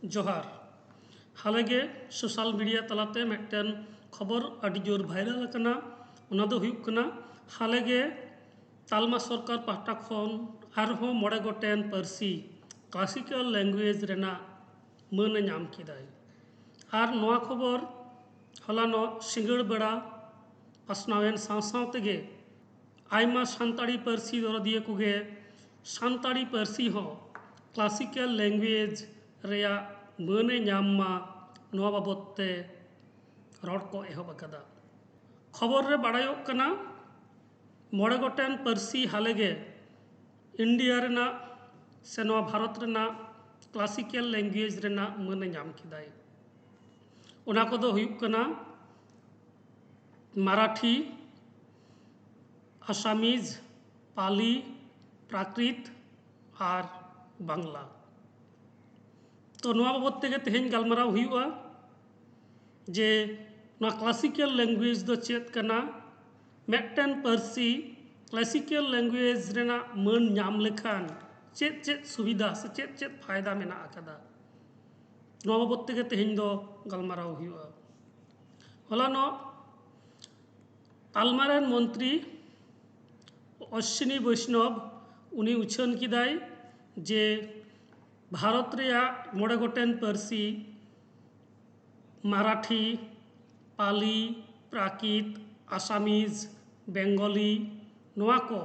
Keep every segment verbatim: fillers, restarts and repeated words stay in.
ᱡᱚᱦᱟᱨ᱾ ᱦᱟᱞᱮᱜᱮ social media ᱛᱟᱞᱟᱛᱮ ᱢᱤᱫᱴᱮᱱ ᱠᱷᱚᱵᱚᱨ ᱟᱹᱰᱤ ᱡᱳᱨ ᱵᱷᱟᱭᱨᱟᱞ ᱟᱠᱟᱱᱟ᱾ ᱚᱱᱟ ᱫᱚ ᱦᱩᱭᱩᱜ ᱠᱟᱱᱟ, ᱦᱟᱞᱮᱜᱮ ᱛᱟᱞᱢᱟ ᱥᱚᱨᱠᱟᱨ ᱯᱟᱦᱴᱟ ᱠᱷᱚᱱ ᱟᱨᱦᱚᱸ ᱢᱚᱬᱮ ᱜᱚᱴᱮᱱ ᱯᱟᱹᱨᱥᱤ ᱠᱞᱟᱥᱤᱠᱟᱞ ᱞᱮᱝᱜᱩᱭᱮᱡᱽ ᱨᱮᱱᱟᱜ ᱢᱟᱹᱱ ᱮ ᱧᱟᱢ ᱠᱮᱫᱟᱭ᱾ ᱟᱨ ᱱᱚᱣᱟ ᱠᱷᱚᱵᱚᱨ ᱦᱚᱞᱟᱱᱚᱜ ᱥᱤᱸᱜᱟᱹᱲ ᱵᱮᱲᱟ ᱯᱟᱥᱱᱟᱣᱮᱱ ᱥᱟᱶ ᱥᱟᱶ ᱛᱮᱜᱮ ᱟᱭᱢᱟ ᱥᱟᱱᱛᱟᱲᱤ ᱯᱟᱹᱨᱥᱤ ᱫᱚᱨᱚᱫᱤᱭᱟᱹ ᱠᱚᱜᱮ ᱥᱟᱱᱛᱟᱲᱤ ᱯᱟᱹᱨᱥᱤ ᱦᱚᱸ ᱠᱞᱟᱥᱤᱠᱟᱞ ᱞᱮᱝᱜᱩᱭᱮᱡᱽ ᱨᱮᱭᱟᱜ ᱢᱟᱹᱱ ᱮ ᱧᱟᱢ ᱢᱟ, ᱱᱚᱣᱟ ᱵᱟᱵᱚᱫ ᱛᱮ ᱨᱚᱲ ᱠᱚ ᱮᱦᱚᱵ ᱟᱠᱟᱫᱟ᱾ ᱠᱷᱚᱵᱚᱨ ᱨᱮ ᱵᱟᱲᱟᱭᱚᱜ ᱠᱟᱱᱟ, ᱢᱚᱬᱮ ᱜᱚᱴᱮᱱ ᱯᱟᱹᱨᱥᱤ ᱦᱟᱞᱮᱜᱮ ᱤᱱᱰᱤᱭᱟ ᱨᱮᱱᱟᱜ ᱥᱮ ᱱᱚᱣᱟ ᱵᱷᱟᱨᱚᱛ ᱨᱮᱱᱟᱜ ᱠᱞᱟᱥᱤᱠᱟᱞ ᱞᱮᱝᱜᱩᱭᱮᱡᱽ ᱨᱮᱱᱟᱜ ᱢᱟᱹᱱ ᱮ ᱧᱟᱢ ᱠᱮᱫᱟᱭ᱾ ᱚᱱᱟ ᱠᱚᱫᱚ ᱦᱩᱭᱩᱜ ᱠᱟᱱᱟ ᱢᱟᱨᱟᱴᱷᱤ, ᱟᱥᱟᱢᱤᱡᱽ, ᱯᱟᱞᱤ, ᱯᱨᱟᱠᱨᱤᱛ ᱟᱨ ᱵᱟᱝᱞᱟ᱾ ᱛᱚ, ᱱᱚᱣᱟ ᱵᱟᱵᱚᱫ ᱛᱮᱜᱮ ᱛᱮᱦᱮᱧ ᱜᱟᱞᱢᱟᱨᱟᱣ ᱦᱩᱭᱩᱜᱼᱟ ᱡᱮ ᱱᱚᱣᱟ ᱠᱞᱟᱥᱤᱠᱟᱞ ᱞᱮᱝᱜᱩᱭᱮᱡᱽ ᱫᱚ ᱪᱮᱫ ᱠᱟᱱᱟ, ᱢᱤᱫᱴᱮᱱ ᱯᱟᱹᱨᱥᱤ ᱠᱞᱟᱥᱤᱠᱟᱞ ᱞᱮᱝᱜᱩᱭᱮᱡᱽ ᱨᱮᱱᱟᱜ ᱢᱟᱹᱱ ᱧᱟᱢ ᱞᱮᱠᱷᱟᱱ ᱪᱮᱫ ᱪᱮᱫ ᱥᱩᱵᱤᱫᱷᱟ ᱥᱮ ᱪᱮᱫ ᱪᱮᱫ ᱯᱷᱟᱭᱫᱟ ᱢᱮᱱᱟᱜ ᱟᱠᱟᱫᱟ, ᱱᱚᱣᱟ ᱵᱟᱵᱚᱫ ᱛᱮᱜᱮ ᱛᱮᱦᱮᱧ ᱫᱚ ᱜᱟᱞᱢᱟᱨᱟᱣ ᱦᱩᱭᱩᱜᱼᱟ᱾ ᱦᱚᱞᱟᱱᱚᱜ ᱛᱟᱞᱢᱟ ᱨᱮᱱ ᱢᱚᱱᱛᱨᱤ ᱚᱥᱥᱤᱱᱤ ᱵᱳᱭᱥᱱᱚᱵᱽ ᱩᱱᱤ ᱩᱪᱷᱟᱹᱱ ᱠᱮᱫᱟᱭ ᱡᱮ ᱵᱷᱟᱨᱚᱛ ᱨᱮᱭᱟᱜ ᱢᱚᱬᱮ ᱜᱚᱴᱮᱱ ᱯᱟᱹᱨᱥᱤ ᱢᱟᱨᱟᱴᱷᱤ, ᱯᱟᱞᱤ, ᱯᱨᱟᱠᱤᱛ, ᱟᱥᱟᱢᱤᱡᱽ, ᱵᱮᱝᱜᱚᱞᱤ, ᱱᱚᱣᱟ ᱠᱚ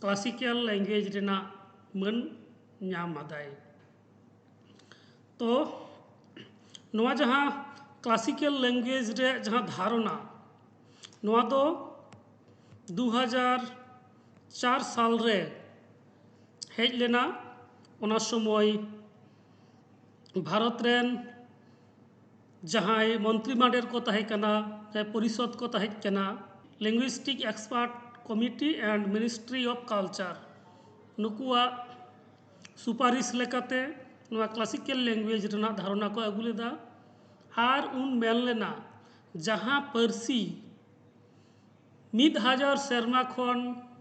ᱠᱞᱟᱥᱤᱠᱟᱞ ᱞᱮᱝᱜᱩᱭᱮᱡᱽ ᱨᱮᱱᱟᱜ ᱢᱟᱹᱱ ᱧᱟᱢ ᱟᱫᱟᱭ᱾ ᱛᱚ, ᱱᱚᱣᱟ ᱡᱟᱦᱟᱸ ᱠᱞᱟᱥᱤᱠᱟᱞ ᱞᱮᱝᱜᱩᱭᱮᱡᱽ ᱨᱮᱭᱟᱜ ᱡᱟᱦᱟᱸ ᱫᱷᱟᱨᱚᱱᱟ, ᱱᱚᱣᱟ ᱫᱚ ᱫᱩ ᱦᱟᱡᱟᱨ ᱪᱟᱨ ᱥᱟᱞ ᱨᱮ ᱦᱮᱡ ᱞᱮᱱᱟ᱾ ᱚᱱᱟ ᱥᱚᱢᱚᱭ ᱵᱷᱟᱨᱚᱛ ᱨᱮᱱ ᱡᱟᱦᱟᱸᱭ ᱢᱚᱱᱛᱨᱤ ᱢᱟᱰᱮᱨ ᱠᱚ ᱛᱟᱦᱮᱸ ᱠᱟᱱᱟ, ᱡᱟᱦᱟᱸᱭ ᱯᱚᱨᱤᱥᱚᱫᱽ ᱠᱚ ᱛᱟᱦᱮᱸ ᱠᱟᱱᱟ, Linguistic Expert Committee and Ministry of Culture, ᱱᱩᱠᱩᱣᱟᱜ ᱥᱩᱯᱟᱨᱤᱥ ᱞᱮᱠᱟᱛᱮ ᱱᱚᱣᱟ ᱠᱞᱟᱥᱤᱠᱟᱞ ᱞᱮᱝᱜᱩᱭᱮᱡᱽ ᱨᱮᱱᱟᱜ ᱫᱷᱟᱨᱚᱱᱟ ᱠᱚ ᱟᱹᱜᱩ ᱞᱮᱫᱟ᱾ ᱟᱨ ᱩᱱ ᱢᱮᱱ ᱞᱮᱱᱟ, ᱡᱟᱦᱟᱸ ᱯᱟᱹᱨᱥᱤ ᱢᱤᱫ ᱦᱟᱡᱟᱨ ᱥᱮᱨᱢᱟ ᱠᱷᱚᱱ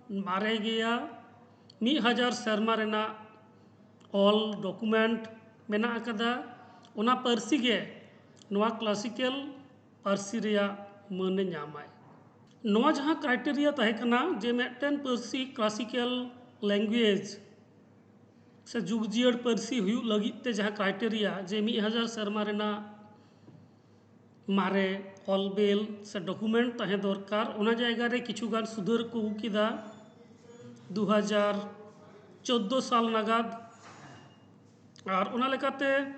ᱢᱟᱨᱮ ᱜᱮᱭᱟ, ᱢᱤᱫ ᱦᱟᱡᱟᱨ ᱥᱮᱨᱢᱟ ᱨᱮᱱᱟᱜ ᱚᱞ ᱰᱚᱠᱩᱢᱮᱱᱴ ᱢᱮᱱᱟᱜ ᱟᱠᱟᱫᱟ, ᱚᱱᱟ ᱯᱟᱹᱨᱥᱤ ᱜᱮ ᱱᱚᱣᱟ ᱠᱞᱟᱥᱤᱠᱮᱞ ᱯᱟᱹᱨᱥᱤ ᱨᱮᱭᱟᱜ ᱢᱟᱹᱱᱮ ᱧᱟᱢᱟᱭ᱾ ᱱᱚᱣᱟ ᱡᱟᱦᱟᱸ ᱠᱨᱟᱭᱴᱮᱨᱤᱭᱟ ᱛᱟᱦᱮᱸ ᱠᱟᱱᱟ ᱡᱮ ᱢᱤᱫᱴᱮᱱ ᱯᱟᱹᱨᱥᱤ ᱠᱞᱟᱥᱤᱠᱮᱞ ᱞᱮᱝᱜᱩᱭᱮᱡᱽ ᱥᱮ ᱡᱩᱜᱽ ᱡᱤᱭᱟᱹᱲ ᱯᱟᱹᱨᱥᱤ ᱦᱩᱭᱩᱜ ᱞᱟᱹᱜᱤᱫ ᱛᱮ ᱡᱟᱦᱟᱸ ᱠᱨᱟᱭᱴᱮᱨᱤᱭᱟ ᱡᱮ ᱢᱤᱫ ᱦᱟᱡᱟᱨ ᱥᱮᱨᱢᱟ ᱨᱮᱱᱟᱜ ᱢᱟᱨᱮ ᱚᱞ ᱵᱮᱞ ᱥᱮ ᱰᱚᱠᱩᱢᱮᱱᱴ ᱛᱟᱦᱮᱸ ᱫᱚᱨᱠᱟᱨ, ᱚᱱᱟ ᱡᱟᱭᱜᱟ ᱨᱮ ᱠᱤᱪᱷᱩ ᱜᱟᱱ ᱥᱩᱫᱷᱟᱹᱨ ᱠᱚ ᱟᱹᱜᱩ ᱠᱮᱫᱟ ᱫᱩ ᱦᱟᱡᱟᱨ ᱪᱳᱫᱽᱫᱳ ᱥᱟᱞ ᱱᱟᱜᱟᱫ᱾ ᱟᱨ ᱚᱱᱟ ᱞᱮᱠᱟᱛᱮ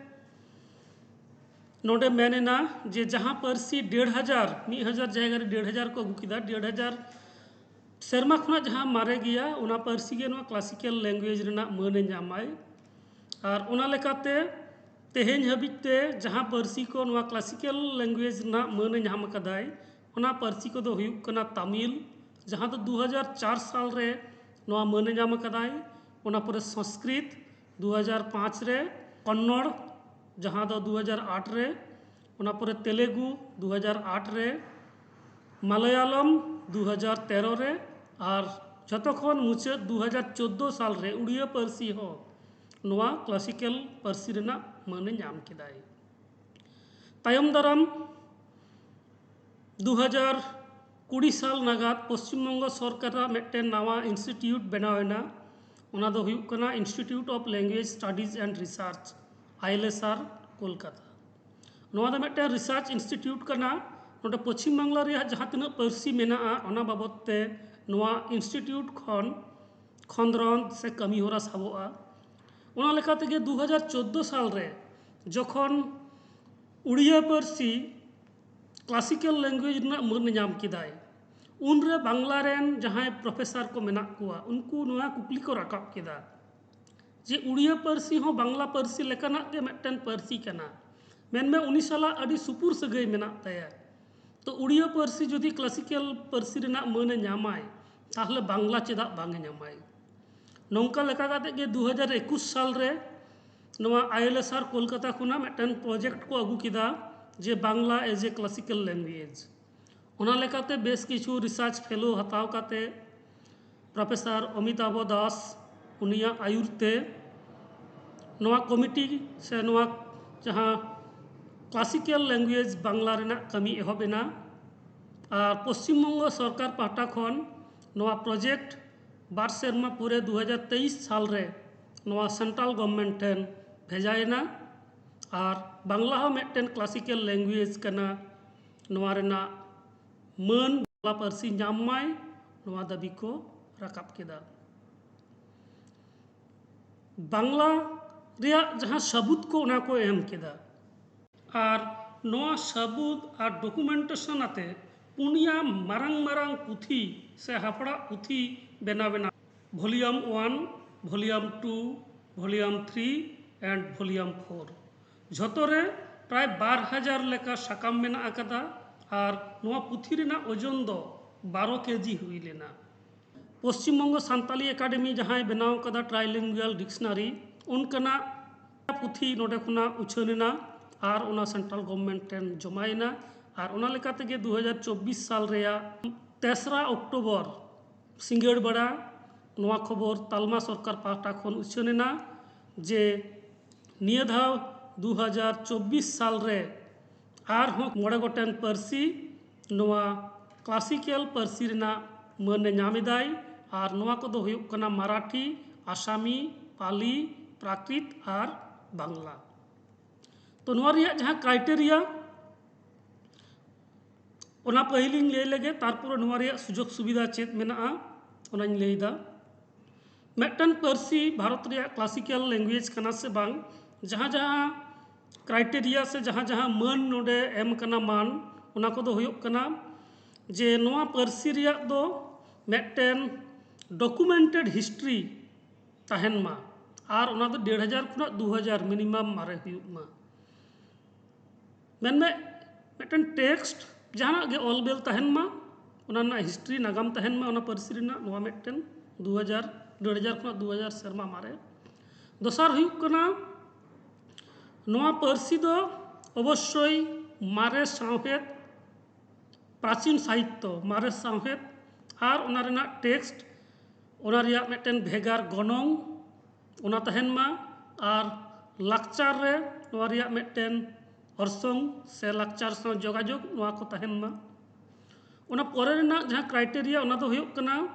ᱱᱚᱰᱮ ᱢᱮᱱ ᱮᱱᱟ ᱡᱮ ᱡᱟᱦᱟᱸ ᱯᱟᱹᱨᱥᱤ ᱰᱮᱲ ᱦᱟᱡᱟᱨ, ᱢᱤᱫ ᱦᱟᱡᱟᱨ ᱡᱟᱭᱜᱟ ᱨᱮ ᱰᱮᱲ ᱦᱟᱡᱟᱨ ᱠᱚ ᱟᱹᱜᱩ ᱠᱮᱫᱟ, ᱰᱮᱲ ᱦᱟᱡᱟᱨ ᱥᱮᱨᱢᱟ ᱠᱷᱚᱱᱟᱜ ᱡᱟᱦᱟᱸ ᱢᱟᱨᱮ ᱜᱮᱭᱟ, ᱚᱱᱟ ᱯᱟᱹᱨᱥᱤ ᱜᱮ ᱱᱚᱣᱟ ᱠᱞᱟᱥᱤᱠᱮᱞ ᱞᱮᱝᱜᱩᱭᱮᱡᱽ ᱨᱮᱱᱟᱜ ᱢᱟᱹᱱᱮ ᱧᱟᱢᱟᱭ᱾ ᱟᱨ ᱚᱱᱟ ᱞᱮᱠᱟᱛᱮ ᱛᱮᱦᱮᱧ ᱦᱟᱹᱵᱤᱡ ᱛᱮ ᱡᱟᱦᱟᱸ ᱯᱟᱹᱨᱥᱤ ᱠᱚ ᱱᱚᱣᱟ ᱠᱞᱟᱥᱤᱠᱮᱞ ᱞᱮᱝᱜᱩᱭᱮᱡᱽ ᱨᱮᱱᱟᱜ ᱢᱟᱹᱱᱮ ᱧᱟᱢ ᱟᱠᱟᱫᱟᱭ, ᱚᱱᱟ ᱯᱟᱹᱨᱥᱤ ᱠᱚᱫᱚ ᱦᱩᱭᱩᱜ ᱠᱟᱱᱟ ᱛᱟᱢᱤᱞ, ᱡᱟᱦᱟᱸ ᱫᱚ ᱫᱩ ᱦᱟᱡᱟᱨ ᱪᱟᱨ ᱥᱟᱞ ᱨᱮ ᱱᱚᱣᱟ ᱢᱟᱹᱱᱮ ᱧᱟᱢ ᱟᱠᱟᱫᱟᱭ᱾ ᱚᱱᱟ ᱯᱚᱨᱮ ᱥᱚᱝᱥᱠᱨᱤᱛ ᱫᱩ ᱦᱟᱡᱟᱨ ᱯᱟᱸᱪ ᱨᱮ, ᱠᱚᱱᱱᱚᱲ ᱡᱟᱦᱟᱸ ᱫᱚ ᱫᱩ ᱦᱟᱡᱟᱨ ᱟᱴ ᱨᱮ, ᱚᱱᱟ ᱯᱚᱨᱮ ᱛᱮᱞᱮᱜᱩ ᱫᱩ ᱦᱟᱡᱟᱨ ᱟᱴ ᱨᱮ, ᱢᱟᱞᱟᱭᱟᱞᱚᱢ ᱫᱩ ᱦᱟᱡᱟᱨ ᱛᱮᱨᱚ ᱨᱮ, ᱟᱨ ᱡᱷᱚᱛᱚ ᱠᱷᱚᱱ ᱢᱩᱪᱟᱹᱫ ᱫᱩ ᱦᱟᱡᱟᱨ ᱪᱳᱫᱽᱫᱳ ᱥᱟᱞ ᱨᱮ ᱩᱲᱤᱭᱟ ᱯᱟᱹᱨᱥᱤ ᱦᱚᱸ ᱱᱚᱣᱟ ᱠᱞᱟᱥᱤᱠᱮᱞ ᱯᱟᱹᱨᱥᱤ ᱨᱮᱱᱟᱜ ᱢᱟᱹᱱᱮ ᱧᱟᱢ ᱠᱮᱫᱟᱭ᱾ ᱛᱟᱭᱚᱢ ᱫᱟᱨᱟᱢ ᱫᱩ ᱦᱟᱡᱟᱨ ᱠᱩᱲᱤ ᱥᱟᱞ ᱱᱟᱜᱟᱫ ᱯᱚᱥᱪᱤᱢ ᱵᱚᱝᱜᱚ ᱥᱚᱨᱠᱟᱨᱟᱜ ᱢᱤᱫᱴᱮᱱ ᱱᱟᱣᱟ ᱤᱱᱥᱴᱤᱴᱤᱭᱩᱴ ᱵᱮᱱᱟᱣ ᱮᱱᱟ᱾ ᱚᱱᱟ ᱫᱚ ᱦᱩᱭᱩᱜ ᱠᱟᱱᱟ Institute of Language Studies and Research, ILSR, Kolkata. ᱱᱚᱣᱟ ᱫᱚ ᱢᱤᱫᱴᱮᱱ ᱨᱤᱥᱟᱨᱪ ᱤᱱᱥᱴᱤᱴᱤᱭᱩᱴ ᱠᱟᱱᱟ᱾ ᱱᱚᱰᱮ ᱯᱚᱪᱷᱤᱢ ᱵᱟᱝᱞᱟ ᱨᱮᱭᱟᱜ ᱡᱟᱦᱟᱸ ᱛᱤᱱᱟᱹᱜ ᱯᱟᱹᱨᱥᱤ ᱢᱮᱱᱟᱜᱼᱟ, ᱚᱱᱟ ᱵᱟᱵᱚᱫ ᱛᱮ ᱱᱚᱣᱟ ᱤᱱᱥᱴᱤᱴᱤᱭᱩᱴ ᱠᱷᱚᱱ ᱠᱷᱚᱸᱫᱽᱨᱚᱸᱫᱽ ᱥᱮ ᱠᱟᱹᱢᱤ ᱦᱚᱨᱟ ᱥᱟᱵᱚᱜᱼᱟ᱾ ᱚᱱᱟ ᱞᱮᱠᱟ ᱛᱮᱜᱮ ᱫᱩ ᱦᱟᱡᱟᱨ ᱪᱳᱫᱽᱫᱳ ᱥᱟᱞ ᱨᱮ ᱡᱚᱠᱷᱚᱱ ᱩᱲᱤᱭᱟ ᱯᱟᱹᱨᱥᱤ ᱠᱞᱟᱥᱤᱠᱮᱞ ᱞᱮᱝᱜᱩᱭᱮᱡᱽ ᱨᱮᱱᱟᱜ ᱢᱟᱹᱱ ᱧᱟᱢ ᱠᱮᱫᱟᱭ, ᱩᱱᱨᱮ ᱵᱟᱝᱞᱟ ᱨᱮᱱ ᱡᱟᱦᱟᱸᱭ ᱯᱨᱚᱯᱷᱮᱥᱟᱨ ᱠᱚ ᱢᱮᱱᱟᱜ ᱠᱚᱣᱟ, ᱩᱱᱠᱩ ᱱᱚᱣᱟ ᱠᱩᱠᱞᱤ ᱠᱚ ᱨᱟᱠᱟᱵ ᱠᱮᱫᱟ ᱡᱮ ᱩᱲᱤᱭᱟ ᱯᱟᱹᱨᱥᱤ ᱦᱚᱸ ᱵᱟᱝᱞᱟ ᱯᱟᱹᱨᱥᱤ ᱞᱮᱠᱟᱱᱟᱜ ᱜᱮ ᱢᱤᱫᱴᱮᱱ ᱯᱟᱹᱨᱥᱤ ᱠᱟᱱᱟ, ᱢᱮᱱᱢᱮ ᱩᱱᱤ ᱥᱟᱞᱟᱜ ᱟᱹᱰᱤ ᱥᱩᱯᱩᱨ ᱥᱟᱹᱜᱟᱹᱭ ᱢᱮᱱᱟᱜ ᱛᱟᱭᱟ, ᱛᱚ ᱩᱲᱤᱭᱟ ᱯᱟᱹᱨᱥᱤ ᱡᱩᱫᱤ ᱠᱞᱟᱥᱤᱠᱮᱞ ᱯᱟᱹᱨᱥᱤ ᱨᱮᱱᱟᱜ ᱢᱟᱹᱱᱮ ᱧᱟᱢᱟᱭ, ᱛᱟᱦᱞᱮ ᱵᱟᱝᱞᱟ ᱪᱮᱫᱟᱜ ᱵᱟᱝ ᱮ ᱧᱟᱢᱟᱭ? ᱱᱚᱝᱠᱟ ᱞᱮᱠᱟ ᱠᱟᱛᱮ ᱜᱮ ᱫᱩ ᱦᱟᱡᱟᱨ ᱮᱠᱩᱥ ᱥᱟᱞ ᱨᱮ ᱱᱚᱣᱟ ILSR ᱠᱳᱞᱠᱟᱛᱟ ᱠᱷᱚᱱᱟᱜ ᱢᱤᱫᱴᱮᱱ ᱯᱨᱚᱡᱮᱠᱴ ᱠᱚ ᱟᱹᱜᱩ ᱠᱮᱫᱟ ᱡᱮ Bangla as a classical language᱾ ᱚᱱᱟ ᱞᱮᱠᱟᱛᱮ ᱵᱮᱥ ᱠᱤᱪᱷᱩ ᱨᱤᱥᱟᱨᱪ ᱯᱷᱮᱞᱳ ᱦᱟᱛᱟᱣ ᱠᱟᱛᱮ ᱯᱨᱚᱯᱷᱮᱥᱚᱨ ᱚᱢᱤᱛᱟᱵᱷᱚ ᱫᱟᱥ, ᱩᱱᱤᱭᱟᱜ ᱟᱹᱭᱩᱨ ᱛᱮ ᱱᱚᱣᱟ ᱠᱚᱢᱤᱴᱤ ᱥᱮ ᱱᱚᱣᱟ ᱡᱟᱦᱟᱸ ᱠᱞᱟᱥᱤᱠᱮᱞ ᱞᱮᱝᱜᱩᱭᱮᱡᱽ ᱵᱟᱝᱞᱟ ᱨᱮᱱᱟᱜ ᱠᱟᱹᱢᱤ ᱮᱦᱚᱵ ᱮᱱᱟ᱾ ᱟᱨ ᱯᱚᱥᱪᱤᱢ ᱵᱚᱝᱜᱚ ᱥᱚᱨᱠᱟᱨ ᱯᱟᱦᱴᱟ ᱠᱷᱚᱱ ᱱᱚᱣᱟ ᱯᱨᱚᱡᱮᱠᱴ ᱵᱟᱨ ᱥᱮᱨᱢᱟ ᱯᱚᱨᱮ ᱫᱩ ᱦᱟᱡᱟᱨ ᱛᱮᱭᱤᱥ ᱥᱟᱞ ᱨᱮ ᱱᱚᱣᱟ ᱥᱮᱱᱴᱨᱟᱞ ᱜᱚᱵᱷᱢᱮᱱᱴ ᱴᱷᱮᱱ ᱵᱷᱮᱡᱟᱭᱮᱱᱟ᱾ ᱟᱨ ᱵᱟᱝᱞᱟ ᱦᱚᱸ ᱢᱤᱫᱴᱮᱱ ᱠᱞᱟᱥᱤᱠᱮᱞ ᱞᱮᱝᱜᱩᱭᱮᱡᱽ ᱠᱟᱱᱟ, ᱱᱚᱣᱟ ᱨᱮᱱᱟᱜ ᱢᱟᱹᱱ ᱵᱟᱝᱞᱟ ᱯᱟᱹᱨᱥᱤ ᱧᱟᱢ ᱢᱟᱭ, ᱱᱚᱣᱟ ᱫᱟᱹᱵᱤ ᱠᱚ ᱨᱟᱠᱟᱵ ᱠᱮᱫᱟ᱾ ᱵᱟᱝᱞᱟ ᱨᱮᱭᱟᱜ ᱡᱟᱦᱟᱸ ᱥᱟᱹᱵᱩᱫ ᱠᱚ, ᱚᱱᱟ ᱠᱚ ᱮᱢ ᱠᱮᱫᱟ᱾ ᱟᱨ ᱱᱚᱣᱟ ᱥᱟᱹᱵᱩᱫ ᱟᱨ ᱰᱚᱠᱩᱢᱮᱱᱴᱮᱥᱚᱱ ᱟᱛᱮ ᱯᱩᱱᱭᱟ ᱢᱟᱨᱟᱝ ᱢᱟᱨᱟᱝ ᱯᱩᱛᱷᱤ ᱥᱮ ᱦᱟᱯᱲᱟᱜ ᱯᱩᱛᱷᱤ ᱵᱮᱱᱟᱣ ᱮᱱᱟ᱾ Volume one, volume two, volume three and volume four. ᱡᱷᱚᱛᱚ ᱨᱮ ᱯᱨᱟᱭ ᱵᱟᱨ ᱦᱟᱡᱟᱨ ᱞᱮᱠᱟ ᱥᱟᱠᱟᱢ ᱢᱮᱱᱟᱜ ᱟᱠᱟᱫᱟ᱾ ᱟᱨ ᱱᱚᱣᱟ ᱯᱩᱛᱷᱤ ᱨᱮᱱᱟᱜ ᱳᱡᱚᱱ ᱫᱚ ᱵᱟᱨᱚ ᱠᱮᱡᱤ ᱦᱩᱭ ᱞᱮᱱᱟ᱾ ᱯᱚᱥᱪᱤᱢ ᱵᱚᱝᱜᱚ ᱥᱟᱱᱛᱟᱞᱤ ᱮᱠᱟᱰᱮᱢᱤ ᱡᱟᱦᱟᱸᱭ ᱵᱮᱱᱟᱣ ᱠᱟᱫᱟ ᱴᱨᱟᱭᱞᱤᱝᱜᱩᱭᱟᱞ ᱰᱤᱠᱥᱱᱟᱨᱤ, ᱚᱱᱠᱟᱱᱟᱜ ᱯᱩᱛᱷᱤ ᱱᱚᱰᱮ ᱠᱷᱚᱱᱟᱜ ᱩᱪᱷᱟᱹᱱ ᱮᱱᱟ ᱟᱨ ᱚᱱᱟ ᱥᱮᱱᱴᱨᱟᱞ ᱜᱚᱵᱷᱢᱮᱱᱴ ᱴᱷᱮᱱ ᱡᱚᱢᱟᱭᱮᱱᱟ᱾ ᱟᱨ ᱚᱱᱟ ᱞᱮᱠᱟ ᱛᱮᱜᱮ ᱫᱩ ᱦᱟᱡᱟᱨ ᱪᱚᱵᱵᱤᱥ ᱥᱟᱞ ᱨᱮᱭᱟᱜ ᱛᱮᱥᱨᱟ ᱚᱠᱴᱳᱵᱚᱨ ᱥᱤᱸᱜᱟᱹᱲ ᱵᱮᱲᱟ ᱱᱚᱣᱟ ᱠᱷᱚᱵᱚᱨ ᱛᱟᱞᱢᱟ ᱥᱚᱨᱠᱟᱨ ᱯᱟᱦᱴᱟ ᱠᱷᱚᱱ ᱩᱪᱷᱟᱹᱱ ᱮᱱᱟ ᱡᱮ ᱱᱤᱭᱟᱹ ᱫᱷᱟᱣ ᱫᱩ ᱦᱟᱡᱟᱨ ᱪᱚᱵᱵᱤᱥ ᱥᱟᱞ ᱨᱮ ᱟᱨᱦᱚᱸ ᱢᱚᱬᱮ ᱜᱚᱴᱮᱱ ᱯᱟᱹᱨᱥᱤ ᱱᱚᱣᱟ ᱠᱞᱟᱥᱤᱠᱮᱞ ᱯᱟᱹᱨᱥᱤ ᱨᱮᱱᱟᱜ ᱢᱟᱹᱱ ᱮ ᱧᱟᱢ ᱮᱫᱟᱭ᱾ ᱟᱨ ᱱᱚᱣᱟ ᱠᱚᱫᱚ ᱦᱩᱭᱩᱜ ᱠᱟᱱᱟ ᱢᱟᱨᱟᱴᱷᱤ, ᱟᱥᱟᱢᱤ, ᱯᱟᱞᱤ, ᱯᱨᱟᱠᱨᱤᱛ ᱟᱨ ᱵᱟᱝᱞᱟ᱾ ᱛᱚ, ᱱᱚᱣᱟ ᱨᱮᱭᱟᱜ ᱡᱟᱦᱟᱸ ᱠᱨᱟᱭᱴᱮᱨᱤᱭᱟ, ᱚᱱᱟ ᱯᱟᱹᱦᱤᱞᱤᱧ ᱞᱟᱹᱭ ᱞᱮᱜᱮ, ᱛᱟᱨᱯᱚᱨᱮ ᱱᱚᱣᱟ ᱨᱮᱭᱟᱜ ᱥᱩᱡᱳᱜᱽ ᱥᱩᱵᱤᱫᱷᱟ ᱪᱮᱫ ᱢᱮᱱᱟᱜᱼᱟ, ᱚᱱᱟᱧ ᱞᱟᱹᱭᱫᱟ᱾ ᱢᱤᱫᱴᱟᱝ ᱯᱟᱹᱨᱥᱤ ᱵᱷᱟᱨᱚᱛ ᱨᱮᱭᱟᱜ ᱠᱞᱟᱥᱤᱠᱮᱞ ᱞᱮᱝᱜᱩᱭᱮᱡᱽ ᱠᱟᱱᱟ ᱥᱮ ᱵᱟᱝ, ᱡᱟᱦᱟᱸ ᱡᱟᱦᱟᱸ ᱠᱨᱟᱭᱴᱮᱨᱤᱭᱟ ᱥᱮ ᱡᱟᱦᱟᱸ ᱡᱟᱦᱟᱸ ᱢᱟᱹᱱ ᱱᱚᱰᱮ ᱮᱢ ᱠᱟᱱᱟ ᱢᱟᱱ, ᱚᱱᱟ ᱠᱚᱫᱚ ᱦᱩᱭᱩᱜ ᱠᱟᱱᱟ ᱡᱮ ᱱᱚᱣᱟ ᱯᱟᱹᱨᱥᱤ ᱨᱮᱭᱟᱜ ᱫᱚ ᱢᱤᱫᱴᱮᱱ ᱰᱚᱠᱩᱢᱮᱱᱴᱮᱰ ᱦᱤᱥᱴᱨᱤ ᱛᱟᱦᱮᱱ ᱢᱟ, ᱟᱨ ᱚᱱᱟ ᱫᱚ ᱰᱮᱲ ᱦᱟᱡᱟᱨ ᱠᱷᱚᱱᱟᱜ ᱫᱩ ᱦᱟᱡᱟᱨ ᱢᱤᱱᱤᱢᱟᱢ ᱢᱟᱨᱮ ᱦᱩᱭᱩᱜ ᱢᱟ᱾ ᱢᱮᱱᱢᱮ, ᱢᱤᱫᱴᱮᱱ ᱴᱮᱠᱥᱴ ᱡᱟᱦᱟᱱᱟᱜ ᱜᱮ ᱚᱞ ᱵᱮᱞ ᱛᱟᱦᱮᱱ ᱢᱟ, ᱚᱱᱟ ᱨᱮᱱᱟᱜ ᱦᱤᱥᱴᱨᱤ, ᱱᱟᱜᱟᱢ ᱛᱟᱦᱮᱱ ᱢᱟ ᱚᱱᱟ ᱯᱟᱹᱨᱥᱤ ᱨᱮᱱᱟᱜ, ᱱᱚᱣᱟ ᱢᱤᱫᱴᱮᱱ ᱫᱩ ᱦᱟᱡᱟᱨ, ᱰᱮᱲ ᱦᱟᱡᱟᱨ ᱠᱷᱚᱱᱟᱜ ᱫᱩ ᱦᱟᱡᱟᱨ ᱥᱮᱨᱢᱟ ᱢᱟᱨᱮ᱾ ᱫᱚᱥᱟᱨ ᱦᱩᱭᱩᱜ ᱠᱟᱱᱟ, ᱱᱚᱣᱟ ᱯᱟᱹᱨᱥᱤ ᱫᱚ ᱚᱵᱚᱥᱥᱳᱭ ᱢᱟᱨᱮ ᱥᱟᱶᱦᱮᱫ, ᱯᱨᱟᱪᱤᱱ ᱥᱟᱦᱤᱛᱛᱚ, ᱢᱟᱨᱮ ᱥᱟᱶᱦᱮᱫ ᱟᱨ ᱚᱱᱟ ᱨᱮᱱᱟᱜ ᱴᱮᱠᱥᱴ, ᱚᱱᱟ ᱨᱮᱭᱟᱜ ᱢᱤᱫᱴᱮᱱ ᱵᱷᱮᱜᱟᱨ ᱜᱚᱱᱚᱝ, ᱚᱱᱟ ᱛᱟᱦᱮᱱ ᱢᱟ᱾ ᱟᱨ ᱞᱟᱠᱪᱟᱨ ᱨᱮ ᱱᱚᱣᱟ ᱨᱮᱭᱟᱜ ᱢᱤᱫᱴᱮᱱ ᱚᱨᱥᱚᱝ ᱥᱮ ᱞᱟᱠᱪᱟᱨ ᱥᱟᱶ ᱡᱳᱜᱟᱡᱳᱜᱽ, ᱱᱚᱣᱟ ᱠᱚ ᱛᱟᱦᱮᱱ ᱢᱟ᱾ ᱚᱱᱟ ᱯᱚᱨᱮ ᱨᱮᱱᱟᱜ ᱡᱟᱦᱟᱸ criteria, ᱚᱱᱟ ᱫᱚ ᱦᱩᱭᱩᱜ ᱠᱟᱱᱟ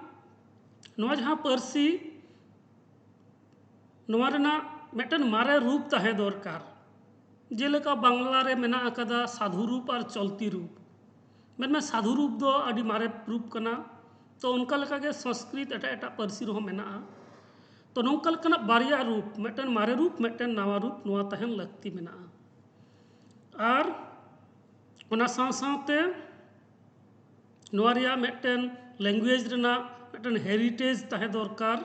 ᱱᱚᱣᱟ ᱡᱟᱦᱟᱸ ᱯᱟᱹᱨᱥᱤ, ᱱᱚᱣᱟ ᱨᱮᱱᱟᱜ ᱢᱤᱫᱴᱮᱱ ᱢᱟᱨᱮ ᱨᱩᱯ ᱛᱟᱦᱮᱸ ᱫᱚᱨᱠᱟᱨ᱾ ᱡᱮᱞᱮᱠᱟ ᱵᱟᱝᱞᱟ ᱨᱮ ᱢᱮᱱᱟᱜ ᱟᱠᱟᱫᱟ ᱥᱟᱫᱷᱩ ᱨᱩᱯ ᱟᱨ ᱪᱚᱞᱛᱤ ᱨᱩᱯ᱾ ᱢᱮᱱᱢᱮ ᱥᱟᱫᱷᱩ ᱨᱩᱯ ᱫᱚ ᱟᱹᱰᱤ ᱢᱟᱨᱮ ᱨᱩᱯ ᱠᱟᱱᱟ᱾ ᱛᱚ ᱚᱱᱠᱟ ᱞᱮᱠᱟᱜᱮ ᱥᱚᱝᱥᱠᱨᱤᱛ ᱮᱴᱟᱜ ᱮᱴᱟᱜ ᱯᱟᱹᱨᱥᱤ ᱨᱮᱦᱚᱸ ᱢᱮᱱᱟᱜᱼᱟ᱾ ᱛᱚ ᱱᱚᱝᱠᱟ ᱞᱮᱠᱟᱱᱟᱜ ᱵᱟᱨᱭᱟ ᱨᱩᱯ, ᱢᱤᱫᱴᱮᱱ ᱢᱟᱨᱮ ᱨᱩᱯ, ᱢᱤᱫᱴᱮᱱ ᱱᱟᱣᱟ ᱨᱩᱯ, ᱱᱚᱣᱟ ᱛᱟᱦᱮᱱ ᱞᱟᱹᱠᱛᱤ ᱢᱮᱱᱟᱜᱼᱟ᱾ ᱟᱨ ᱚᱱᱟ ᱥᱟᱶ ᱥᱟᱶᱛᱮ ᱱᱚᱣᱟ ᱨᱮᱭᱟᱜ ᱢᱤᱫᱴᱮᱱ language ᱨᱮᱱᱟᱜ ᱢᱤᱫᱴᱮᱱ heritage ᱛᱟᱦᱮᱸ ᱫᱚᱨᱠᱟᱨ᱾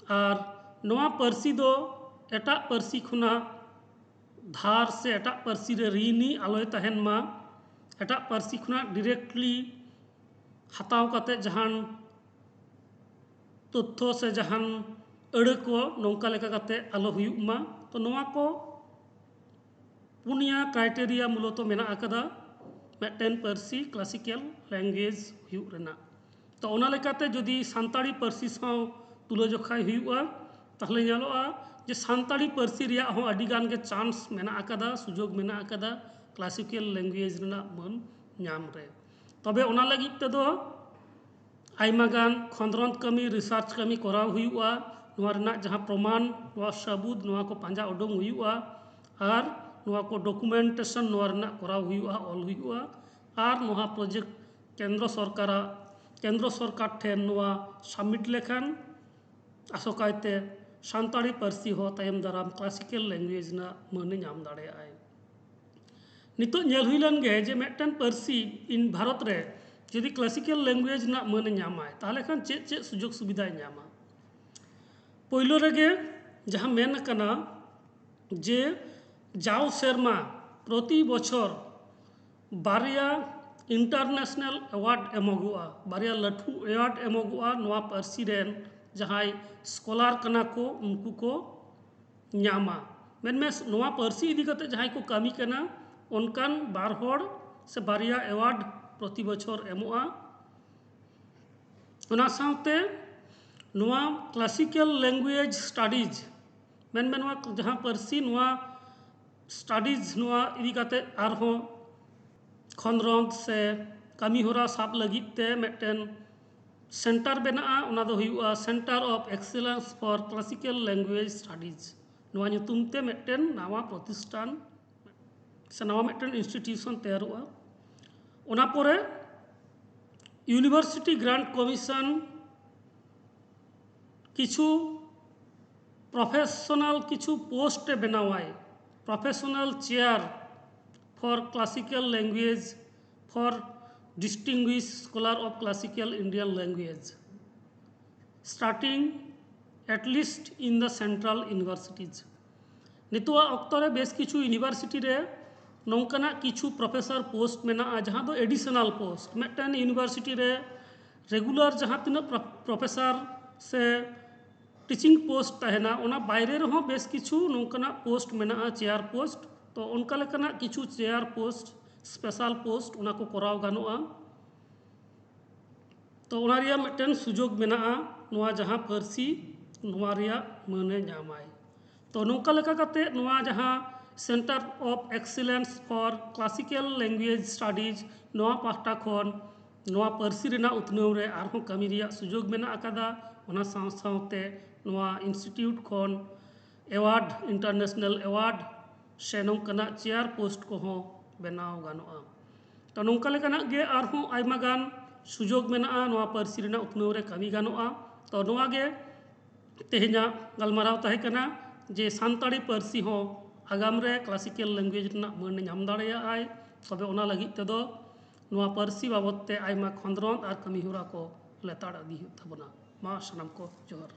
ᱟᱨ ᱱᱚᱣᱟ ᱯᱟᱹᱨᱥᱤ ᱫᱚ ᱮᱴᱟᱜ ᱯᱟᱹᱨᱥᱤ ᱠᱷᱚᱱᱟᱜ ᱫᱷᱟᱨ ᱥᱮ ᱮᱴᱟᱜ ᱯᱟᱹᱨᱥᱤ ᱨᱮ ᱨᱤᱱᱤ ᱟᱞᱚᱭ ᱛᱟᱦᱮᱱ ᱢᱟ᱾ ᱮᱴᱟᱜ ᱯᱟᱹᱨᱥᱤ ᱠᱷᱚᱱᱟᱜ directly ᱦᱟᱛᱟᱣ ᱠᱟᱛᱮ ᱡᱟᱦᱟᱱ ᱛᱚᱛᱛᱷᱚ ᱥᱮ ᱡᱟᱦᱟᱱ ᱟᱹᱲᱟᱹ ᱠᱚ ᱱᱚᱝᱠᱟ ᱞᱮᱠᱟ ᱠᱟᱛᱮ ᱟᱞᱚ ᱦᱩᱭᱩᱜ ᱢᱟ᱾ ᱛᱚ ᱱᱚᱣᱟ ᱠᱚ ᱯᱩᱱᱭᱟ criteria ᱢᱩᱞᱚᱛᱚ ᱢᱮᱱᱟᱜ ᱟᱠᱟᱫᱟ ᱢᱤᱫᱴᱮᱱ ᱯᱟᱹᱨᱥᱤ classical language ᱦᱩᱭᱩᱜ ᱨᱮᱱᱟᱜ᱾ ᱛᱚ ᱚᱱᱟ ᱞᱮᱠᱟᱛᱮ ᱡᱩᱫᱤ ᱥᱟᱱᱛᱟᱲᱤ ᱯᱟᱹᱨᱥᱤ ᱥᱟᱶ ᱛᱩᱞᱟᱹᱡᱚᱠᱷᱟᱭ ᱦᱩᱭᱩᱜᱼᱟ, ᱛᱟᱦᱚᱞᱮ ᱧᱮᱞᱚᱜᱼᱟ ᱡᱮ ᱥᱟᱱᱛᱟᱲᱤ ᱯᱟᱹᱨᱥᱤ ᱨᱮᱭᱟᱜ ᱦᱚᱸ ᱟᱹᱰᱤ ᱜᱟᱱ ᱜᱮ chance ᱢᱮᱱᱟᱜ ᱟᱠᱟᱫᱟ, ᱥᱩᱡᱳᱜᱽ ᱢᱮᱱᱟᱜ ᱟᱠᱟᱫᱟ classical language ᱨᱮᱱᱟᱜ ᱢᱟᱹᱱ ᱧᱟᱢ ᱨᱮ᱾ ᱛᱚᱵᱮ ᱚᱱᱟ ᱞᱟᱹᱜᱤᱫ ᱛᱮᱫᱚ ᱟᱭᱢᱟ ᱜᱟᱱ ᱠᱷᱚᱸᱫᱽᱨᱚᱸᱫᱽ ᱠᱟᱹᱢᱤ, research ᱠᱟᱹᱢᱤ ᱠᱚᱨᱟᱣ ᱦᱩᱭᱩᱜᱼᱟ᱾ ᱱᱚᱣᱟ ᱨᱮᱱᱟᱜ ᱡᱟᱦᱟᱸ ᱯᱨᱚᱢᱟᱱ, ᱱᱚᱣᱟ ᱥᱟᱹᱵᱩᱫ, ᱱᱚᱣᱟ ᱠᱚ ᱯᱟᱸᱡᱟ ᱩᱰᱩᱝ ᱦᱩᱭᱩᱜᱼᱟ᱾ ᱟᱨ ᱱᱚᱣᱟ ᱠᱚ documentation ᱱᱚᱣᱟ ᱨᱮᱱᱟᱜ ᱠᱚᱨᱟᱣ ᱦᱩᱭᱩᱜᱼᱟ, ᱚᱞ ᱦᱩᱭᱩᱜᱼᱟ᱾ ᱟᱨ ᱱᱚᱣᱟ project ᱠᱮᱱᱫᱨᱚ ᱥᱚᱨᱠᱟᱨᱟᱜ, ᱠᱮᱱᱫᱨᱚ ᱥᱚᱨᱠᱟᱨ ᱴᱷᱮᱱ ᱱᱚᱣᱟ submit ᱞᱮᱠᱷᱟᱱ ᱟᱥᱚᱠᱟᱭᱛᱮ ᱥᱟᱱᱛᱟᱲᱤ ᱯᱟᱹᱨᱥᱤ ᱦᱚᱸ ᱛᱟᱭᱚᱢ ᱫᱟᱨᱟᱢ classical language ᱨᱮᱱᱟᱜ ᱢᱟᱹᱱᱮ ᱧᱟᱢ ᱫᱟᱲᱮᱭᱟᱜᱼᱟᱭ᱾ ᱱᱤᱛᱚᱜ ᱧᱮᱞ ᱦᱩᱭ ᱞᱮᱱ ᱜᱮ ᱡᱮ ᱢᱤᱫᱴᱮᱱ ᱯᱟᱹᱨᱥᱤ ᱤᱱ ᱵᱷᱟᱨᱚᱛ ᱨᱮ ᱡᱩᱫᱤ classical language ᱨᱮᱱᱟᱜ ᱢᱟᱹᱱᱮ ᱧᱟᱢᱟᱭ, ᱛᱟᱦᱚᱞᱮ ᱠᱷᱟᱱ ᱪᱮᱫ ᱪᱮᱫ ᱥᱩᱡᱳᱜᱽ ᱥᱩᱵᱤᱫᱷᱟᱭ ᱧᱟᱢᱟ? ᱯᱳᱭᱞᱳ ᱨᱮᱜᱮ ᱡᱟᱦᱟᱸ ᱢᱮᱱ ᱟᱠᱟᱱᱟ ᱡᱮ ᱡᱟᱣ ᱥᱮᱨᱢᱟ ᱯᱨᱚᱛᱤ ᱵᱚᱪᱷᱚᱨ ᱵᱟᱨᱭᱟ international award ᱮᱢᱚᱜᱚᱜᱼᱟ, ᱵᱟᱨᱭᱟ ᱞᱟᱹᱴᱩ award ᱮᱢᱚᱜᱚᱜᱼᱟ᱾ ᱱᱚᱣᱟ ᱯᱟᱹᱨᱥᱤ ᱨᱮᱱ ᱡᱟᱦᱟᱸᱭ scholar ᱠᱟᱱᱟ ᱠᱚ, ᱩᱱᱠᱩ ᱠᱚ ᱧᱟᱢᱟ᱾ ᱢᱮᱱᱢᱮ ᱱᱚᱣᱟ ᱯᱟᱹᱨᱥᱤ ᱤᱫᱤ ᱠᱟᱛᱮ ᱡᱟᱦᱟᱸᱭ ᱠᱚ ᱠᱟᱹᱢᱤ ᱠᱟᱱᱟ, ᱚᱱᱠᱟᱱ ᱵᱟᱨ ᱦᱚᱲ ᱥᱮ ᱵᱟᱨᱭᱟ award ᱯᱨᱚᱛᱤ ᱵᱚᱪᱷᱚᱨ ᱮᱢᱚᱜᱼᱟ᱾ ᱚᱱᱟ ᱥᱟᱶᱛᱮ ᱱᱚᱣᱟ classical language studies ᱢᱮᱱᱢᱮ ᱱᱚᱣᱟ ᱡᱟᱦᱟᱸ ᱯᱟᱹᱨᱥᱤ, ᱱᱚᱣᱟ ᱥᱴᱟᱰᱤᱡᱽ, ᱱᱚᱣᱟ ᱤᱫᱤ ᱠᱟᱛᱮ ᱟᱨᱦᱚᱸ ᱠᱷᱚᱸᱫᱽᱨᱚᱸᱫᱽ ᱥᱮ ᱠᱟᱹᱢᱤ ᱦᱚᱨᱟ ᱥᱟᱵ ᱞᱟᱹᱜᱤᱫ ᱛᱮ ᱢᱤᱫᱴᱮᱱ ᱥᱮᱱᱴᱟᱨ ᱵᱮᱱᱟᱜᱼᱟ, ᱚᱱᱟ ᱫᱚ ᱦᱩᱭᱩᱜᱼᱟ Center of Excellence for Classical Language Studies᱾ ᱱᱚᱣᱟ ᱧᱩᱛᱩᱢ ᱛᱮ ᱢᱤᱫᱴᱮᱱ ᱱᱟᱣᱟ ᱯᱨᱚᱛᱤᱥᱴᱷᱟᱱ ᱥᱮ ᱱᱟᱣᱟ ᱢᱤᱫᱴᱮᱱ ᱤᱱᱥᱴᱤᱴᱤᱭᱩᱥᱚᱱ ᱛᱮᱭᱟᱨᱚᱜᱼᱟ᱾ ᱚᱱᱟ ᱯᱚᱨᱮ University Grant Commission ᱠᱤᱪᱷᱩ ᱯᱨᱚᱯᱷᱮᱥᱚᱱᱟᱞ ᱠᱤᱪᱷᱩ ᱯᱳᱥᱴ ᱮ ᱵᱮᱱᱟᱣᱟᱭ, Professional Chair for Classical Language for Distinguished Scholar of Classical Indian Language, starting at least in the central universities. ᱱᱤᱛᱚᱜᱟᱜ ᱚᱠᱛᱚ ᱨᱮ ᱵᱮᱥ ᱠᱤᱪᱷᱩ ᱤᱭᱩᱱᱤᱵᱷᱟᱨᱥᱤᱴᱤ ᱨᱮ ᱱᱚᱝᱠᱟᱱᱟᱜ ᱠᱤᱪᱷᱩ ᱯᱨᱚᱯᱷᱮᱥᱚᱨ ᱯᱳᱥᱴ ᱢᱮᱱᱟᱜᱼᱟ, ᱡᱟᱦᱟᱸ ᱫᱚ ᱮᱰᱤᱥᱚᱱᱟᱞ ᱯᱳᱥᱴ᱾ ᱢᱤᱫᱴᱮᱱ ᱤᱭᱩᱱᱤᱵᱷᱟᱨᱥᱤᱴᱤ ᱨᱮ ᱨᱮᱜᱩᱞᱟᱨ ᱡᱟᱦᱟᱸ ᱛᱤᱱᱟᱹᱜ ᱯᱨᱚ- ᱯᱨᱚᱯᱷᱮᱥᱚᱨ ᱥᱮ ᱴᱤᱪᱤᱝ ᱯᱳᱥᱴ ᱛᱟᱦᱮᱱᱟ, ᱚᱱᱟ ᱵᱟᱭᱨᱮ ᱨᱮᱦᱚᱸ ᱵᱮᱥ ᱠᱤᱪᱷᱩ ᱱᱚᱝᱠᱟᱱᱟᱜ ᱯᱳᱥᱴ ᱢᱮᱱᱟᱜᱼᱟ, ᱪᱮᱭᱟᱨ ᱯᱳᱥᱴ᱾ ᱛᱚ ᱚᱱᱠᱟ ᱞᱮᱠᱟᱱᱟᱜ ᱠᱤᱪᱷᱩ ᱪᱮᱭᱟᱨ ᱯᱳᱥᱴ, ᱥᱯᱮᱥᱟᱞ ᱯᱳᱥᱴ, ᱚᱱᱟ ᱠᱚ ᱠᱚᱨᱟᱣ ᱜᱟᱱᱚᱜᱼᱟ᱾ ᱛᱚ ᱚᱱᱟ ᱨᱮᱭᱟᱜ ᱢᱤᱫᱴᱮᱱ ᱥᱩᱡᱳᱜᱽ ᱢᱮᱱᱟᱜᱼᱟ, ᱱᱚᱣᱟ ᱡᱟᱦᱟᱸ ᱯᱟᱹᱨᱥᱤ, ᱱᱚᱣᱟ ᱨᱮᱭᱟᱜ ᱢᱟᱹᱱᱮ ᱧᱟᱢᱟᱭ᱾ ᱛᱚ ᱱᱚᱝᱠᱟ ᱞᱮᱠᱟ ᱠᱟᱛᱮ ᱱᱚᱣᱟ ᱡᱟᱦᱟᱸ Center of Excellence for Classical Language Studies, ᱱᱚᱣᱟ ᱯᱟᱦᱴᱟ ᱠᱷᱚᱱ ᱱᱚᱣᱟ ᱯᱟᱹᱨᱥᱤ ᱨᱮᱱᱟᱜ ᱩᱛᱱᱟᱹᱣ ᱨᱮ ᱟᱨᱦᱚᱸ ᱠᱟᱹᱢᱤ ᱨᱮᱭᱟᱜ ᱥᱩᱡᱳᱜᱽ ᱢᱮᱱᱟᱜ ᱟᱠᱟᱫᱟ᱾ ᱚᱱᱟ ᱥᱟᱶ ᱥᱟᱶᱛᱮ ᱱᱚᱣᱟ ᱤᱱᱥᱴᱤᱴᱤᱭᱩᱴ ᱠᱷᱚᱱ ᱮᱣᱟᱨᱰ, ᱤᱱᱴᱟᱨᱱᱮᱥᱱᱟᱞ ᱮᱣᱟᱨᱰ ᱥᱮ ᱱᱚᱝᱠᱟᱱᱟᱜ ᱪᱮᱭᱟᱨ ᱯᱳᱥᱴ ᱠᱚᱦᱚᱸ ᱵᱮᱱᱟᱣ ᱜᱟᱱᱚᱜᱼᱟ᱾ ᱛᱚ ᱱᱚᱝᱠᱟ ᱞᱮᱠᱟᱱᱟᱜ ᱜᱮ ᱟᱨᱦᱚᱸ ᱟᱭᱢᱟ ᱜᱟᱱ ᱥᱩᱡᱳᱜᱽ ᱢᱮᱱᱟᱜᱼᱟ ᱱᱚᱣᱟ ᱯᱟᱹᱨᱥᱤ ᱨᱮᱱᱟᱜ ᱩᱛᱱᱟᱹᱣ ᱨᱮ ᱠᱟᱹᱢᱤ ᱜᱟᱱᱚᱜᱼᱟ᱾ ᱛᱚ ᱱᱚᱣᱟ ᱜᱮ ᱛᱮᱦᱮᱧᱟᱜ ᱜᱟᱞᱢᱟᱨᱟᱣ ᱛᱟᱦᱮᱸ ᱠᱟᱱᱟ ᱡᱮ ᱥᱟᱱᱛᱟᱲᱤ ᱯᱟᱹᱨᱥᱤ ᱦᱚᱸ ᱟᱜᱟᱢ ᱨᱮ ᱠᱞᱟᱥᱤᱠᱮᱞ ᱞᱮᱝᱜᱩᱭᱮᱡᱽ ᱨᱮᱱᱟᱜ ᱢᱟᱹᱱ ᱮ ᱧᱟᱢ ᱫᱟᱲᱮᱭᱟᱜᱼᱟᱭ, ᱛᱚᱵᱮ ᱚᱱᱟ ᱞᱟᱹᱜᱤᱫ ᱛᱮᱫᱚ ᱱᱚᱣᱟ ᱯᱟᱹᱨᱥᱤ ᱵᱟᱵᱚᱫ ᱛᱮ ᱟᱭᱢᱟ ᱠᱷᱚᱸᱫᱽᱨᱚᱸᱫᱽ ᱟᱨ ᱠᱟᱹᱢᱤ ᱦᱚᱨᱟ ᱠᱚ ᱞᱮᱛᱟᱲ ᱤᱫᱤ ᱦᱩᱭᱩᱜ ᱛᱟᱵᱚᱱᱟ᱾ ᱢᱟ ᱥᱟᱱᱟᱢ ᱠᱚ ᱡᱚᱦᱟᱨ᱾